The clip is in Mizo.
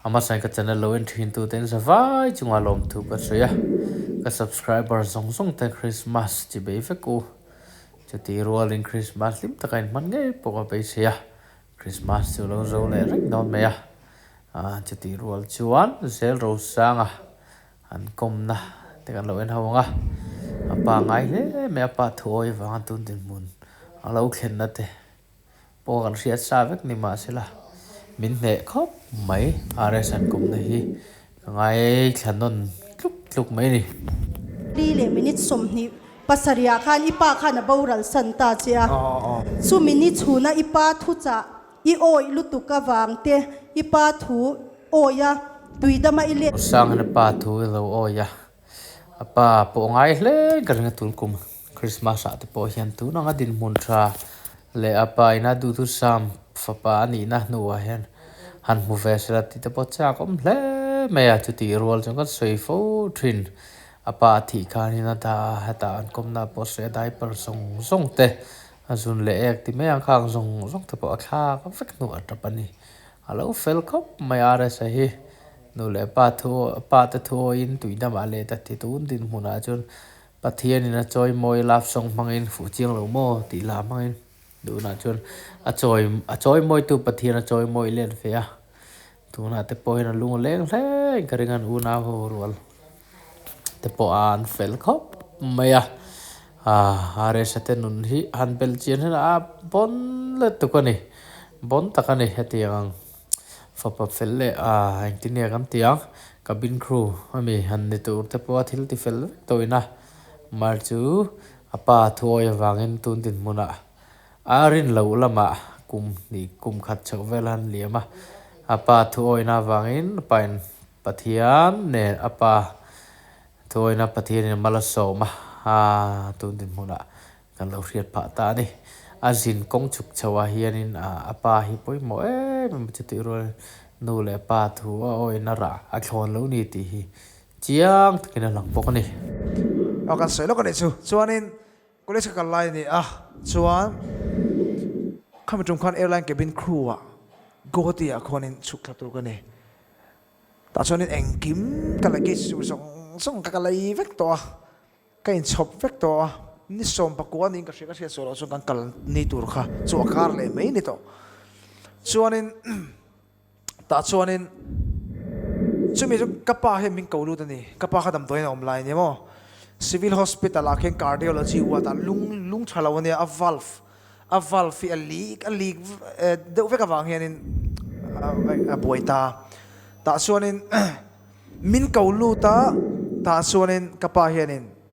A hmasain ka channel lo en thin tu ten zavai chunga lawmthu ka sawi a, ka subscriber zawng zawng te Christmas chi bei vek u. Chuti rualin Christmas hlim taka inhman ngei pawh ka beisei a, Christmas chu lo zo leh reng dawn mai a. Chuti rual chuan zel Rosanga an kawmna te kan lo en ho ang a, a pa ngai hle mai a, pa thuawi vanga tun dinhmun a lo thlenna te pawh kan hriat sa vek ni mahsela min hneh khawp mai RS an kawmna hi ka ngaithla nawn tluk tluk mai a ni. Li leh minute 27 ah khan i pa khan a boral san ta che a, chumi ni chhuna i pa thuchah I awih lutuk avang te i pa thu awih a, tuidama i let. Sanghan a pa thu i lo awih a, a pa pawh ngai hle ka ring a tun kum Christmas ah te pawh hian tun anga dinhmun tha leh a pa ina duhthusam fapa a nihna hnuah hian han hmu ve sela tih te pawh chak awm hle mai a, chutih rual chuan kan sawi fo thin a pa a thih khanin a dah a, hetah an kawmna pawh sawi a diaper zawng zawng te A zun leh ek ti mai ang khang zawng zawng te pawh a thlak vek hnu a tap a ni. A lo fel khawp mai a RSa hi. Nu leh pa thu pa te thu awiin tui damah let a ti tun dinhmunah chuan Pathianin a chawi mawi love song hmangin fuh chiang lo maw tih lah hmangin tunah chuan a chawi a chawi mawitu Pathian a chawi mawi let ve a. Tunah te pawh hian a lung a leng hle in ka ring a an unau ho rual te pawh a an fel khawp mai a ah RSa te nun hi han belh chian hian a bawn let tuk a ni bawn tak a ni hetiang ang fapa fel leh ah engtin nge kan tih ang cabin crew ami han ni tur te pawh a thil ti fel vek tawh in a mar chu a pa thuawi avangin tun dinhmunah A rin loh lamah kum hnih kum khat chhoh vel a han liam a, a pa thuawina avangin a pain Pathian nen a pa thuawina Pathianin a mal a sawm a, a tun dinhmunah kan lo hriat phah ta a ni. A zin kawng chhuk chhoh ah hianin a pa hi pawimawh em em a chutih rualin nu leh pa thu a awina rah a thlawn lo ni tih hi chiang takin a lang bawk a ni. Aw kan sawi lawk a nih chu. Chuanin College ka kal lai a ni a, chuan khami tum khan airline cabin crew ah Guwahati ah khuanin chhuk thla tur ka ni. Tah chuanin engkim ka luggage chu zawng zawng ka ka lei vek tawh a, ka inchhawp vek tawh a, ni 19 niin ka hria ka hriat sual loh chuan kan kal ni tur kha chu a kar leh mai ni tawh. Chuanin Tah chuanin chumi chu ka pa hian min ko lut a ni, ka pa kha damdawiin a awm lai a ni maw? Civil Hospital ah khian Cardiology ward ah lung lung tha lo a nia, a valve a valve hi a leak a leak deuh vek avang hianin a buai ta. Tah chuanin min ko lut a, tah chuanin ka pa hianin.